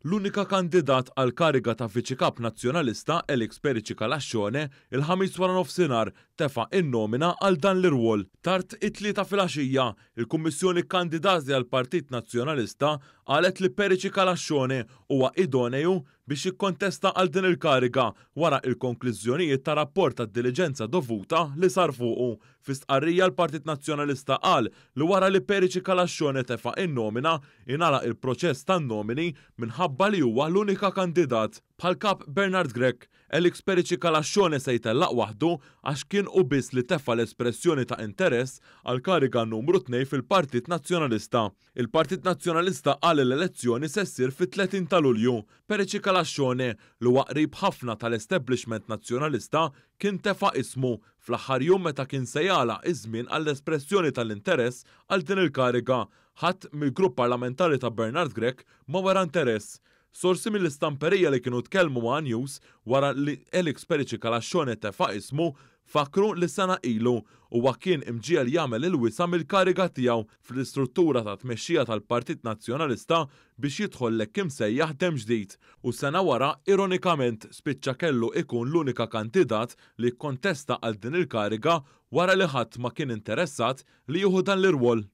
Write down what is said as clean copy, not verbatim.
L-unika kandidat għall-kariga ta' Viċi Kap Nazzjonalista, Alex Perici Calascione, il-Ħamis waranofsinhar tefa' n-nomina għal dan l-irwol. Tard it-Tlieta filgħaxija, il-Kummissjoni Kandidati għall-Partit Nazzjonalista qalet li Perici Calascione huwa idoneju biex jikkontesta għal din il-kariga wara il-konkliżjonijiet ta' rapport ta' diliġenza dovuta li sar fuqu. Fi stqarrija l-Partit Nazzjonalista qal li wara li Perici Calascione tefa' n-nomina, ingħalaq il-proċess tan-nomini minħabba li huwa l-unika kandidat. Bħall-Kap Bernard Grech, Alex Perici Calascione se jtellaq waħdu għax kien hu biss li tefa' l-espressjoni ta' interess għall-kariga numru tnejn fil-Partit Nazzjonalista. Il-Partit Nazzjonalista qal li l-elezzjoni se ssir fit-30 ta' Lulju. Perici Calascione, li huwa qrib ħafna tal-establishment Nazzjonalista, kien tefa' ismu fl-aħħar jum meta kien se jagħlaq iż-żmien għall-espressjoni tal-interess għal din il-kariga. Ħadd mill-grupp parlamentari ta' Bernard Grech ma wera interess. Sorsi mill-istamperija li kienu tkellmu ma' News wara li Alex Perici Calascione tefa' ismu fakkru li sena ilu huwa kien imġiegħel jagħmel il-wisa' mill-kariga tiegħu fl-istruttura ta' tmexxija tal-Partit Nazzjonalista biex jidħol l-hekk imsejjaħ demm ġdid u sena wara ironikament spiċċa kellu ikun l-unika kandidat li kkontesta għal din il-kariga wara li ħadd ma kien interessat li jieħu dan l-irwol.